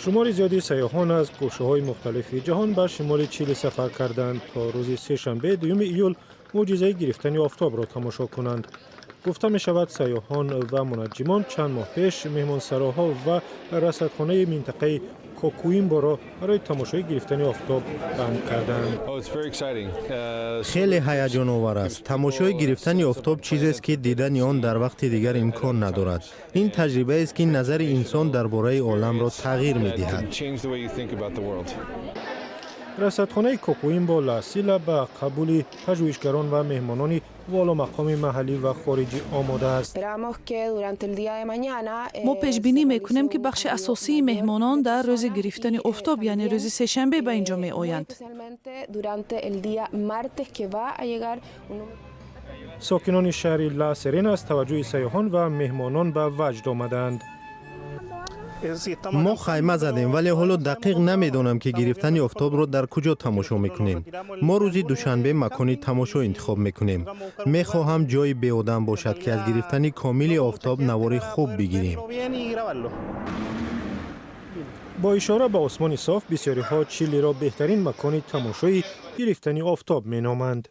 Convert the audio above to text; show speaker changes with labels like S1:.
S1: Шумори зиёди сайёҳон аз гӯшаҳои мухталифи ҷаҳон ба шимоли Чили сафар карданд, то рӯзи сешанбе, 2 июл, мӯъҷизаи гирифтани офтобро тамошо кунанд. Гуфта мешавад, сайёҳон ва мунаҷҷимон чанд моҳ пеш меҳмонсароҳо ва расадхонаи минтақаи Кокуимборо барои тамошои гирифтани офтоб банд карданд.
S2: Хеле ҳаяҷоновар аст. Тамошои гирифтани офтоб чизест, ки дидани он дар вақти дигар имкон надорад. Ин таҷрибаест, ки назари инсон дар бораи оламро тағйир медиҳад.
S1: Расадхонаи Кокуимбо Ла Сила ба қабули пажӯҳишгарон ва меҳмонони воломақоми маҳаллӣ ва хориҷӣ омода аст.
S3: Мо пешбинӣ мекунем, ки бахши асосии меҳмонон дар рӯзи гирифтани офтоб, яъне рӯзи сешанбе, ба ин ҷо меоянд.
S1: Сокинони шаҳри Ла Серена аз таваҷҷӯҳи сайёҳон ва меҳмонон ба ваҷд омаданд.
S2: Мо хайма задем, вале ҳоло дақиқ намедонам, ки гирифтани офтобро дар куҷо тамошо мекунем. Мо рӯзи душанбе макони тамошо интихоб мекунем. Мехоҳам ҷойи беодам бошад, ки аз гирифтани комили офтоб навори хуб бигирем.
S1: Бо ишора ба осмони соф, бисёриҳо Чилиро беҳтарин макони тамошои гирифтани офтоб меноманд.